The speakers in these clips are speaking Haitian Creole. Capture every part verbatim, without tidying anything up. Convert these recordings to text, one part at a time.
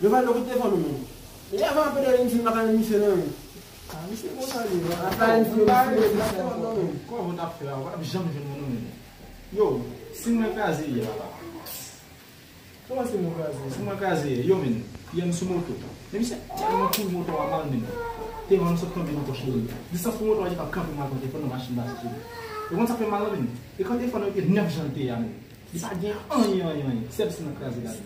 Yo va lòk telefòn ou menm. E avan apre de li di m pa ka jwenn misye non menm. Ah, misye konsa li ye. Apa misye misye telefòn non menm. Kòman w t ap fè a? Ou p ap janm jwenn mwen non menm. Yo, si mwen kraze yè papa. Kòman si mwen kraze? Si mwen kraze yè, yo menm. Yè m sou moto. Men misye tèlman kouri moto a mal menm. Te mwen sot tonbe nan pòch li. Distans pou moto a te pa kanpe mal konte fò nan machin pase sou li. Ou konn sa fè mal la menm. E konte fò nan te nèf jan l te ye a menm. Li pa gen anyen, anyen, anyen. Sèl si nan kraze la.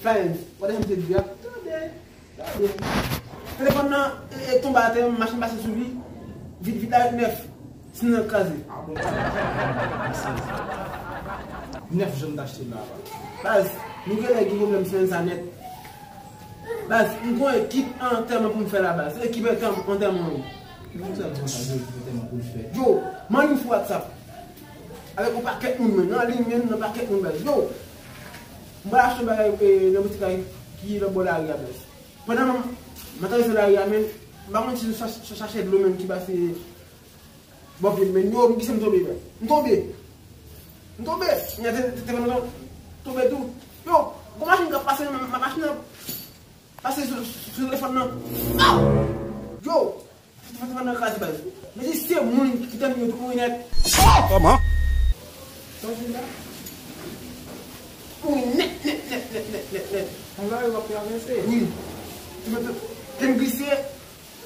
Flyens, w ap desann te di a. Tande, tande. Telefòn nan e, e tonbe atè, machin pase sou li. Vit, vit la ret nèf. Si nan kraze. Ah bon. Nèf jan m t achte la. Baz, nou genlè gen pwoblèm semèn sa nèt. Baz, m gon ekip antèman pou m fè la, baz. Se ekip antèman, antèman wi. Ki konsa l konsa, yo, ekip antèman pou l fè? Yo, m anliy sou WhatsApp. Avèk yon pakèt moun, men. Nan liy, men, nan pakèt moun, baz. Yo, m pral achte yon bagay, e, nan boutik la ki nan bò lari a, baz. Pandan m, m travèse lari a, men, m pa konn si se sa, se sachè dlo, men, ki pase bò pye m, men. Yo, m glise, m tonbe, men. M tonbe. M tonbe. Nèg te, te, te, te tonbe tou. Yo, gon machin k ap pase, ma, ma, machin nan pase sou, sou telefòn nan. Aw! Yo! Telefòn nan kraze, baz. Men si se moun ki te m yo tou mouri nèt. Kòman? Sa w di la? Mouri nèt, nèt, nèt. An la, yo ap travèse. Wi. Te m, te m glise,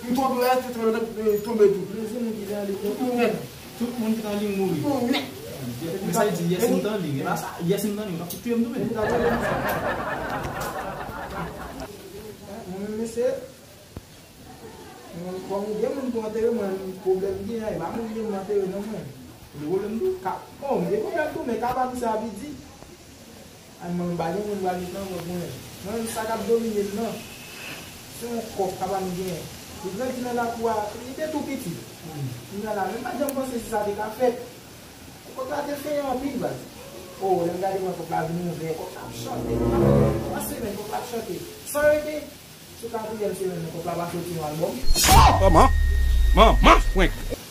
m tonbe, wè, te, te, te, tonbe tou. Men se moun ki te ale. Tout moun nèt. Tout moun ki te ale mouri. Tout moun nèt. Men sa l di, yès m t anliy. E pa sa, yès m t anliy, ou t ap tou touye m tou, men. Mwen menm, mesye, mwen, kòm gen moun pou antere mwen, pwoblèm gen, e pa moun gen pou antere non mwen. Gen pwoblèm tou? Ka, bon, gen pwoblèm tou, men ka pa misye ap di. Ay, mwen, m pa gen moun pral met nan mwen pou mwen. Mwen, sa k ap domine m nan, se yon kòk papa m genyen. Li grandi nan lakou a, li te tou piti. Kounye a la, men m pa t janm panse si sa te ka fèt. Kòk la te fenyan anpil, baz. O, lè m gade mwen, kòk la vin ouvè, kòk la ap chante. Panse, men kòk la ap chante. San rete, sou katriyèm semèn nan, kòk la pa soti yon albòm. Kòman? Manman frenk!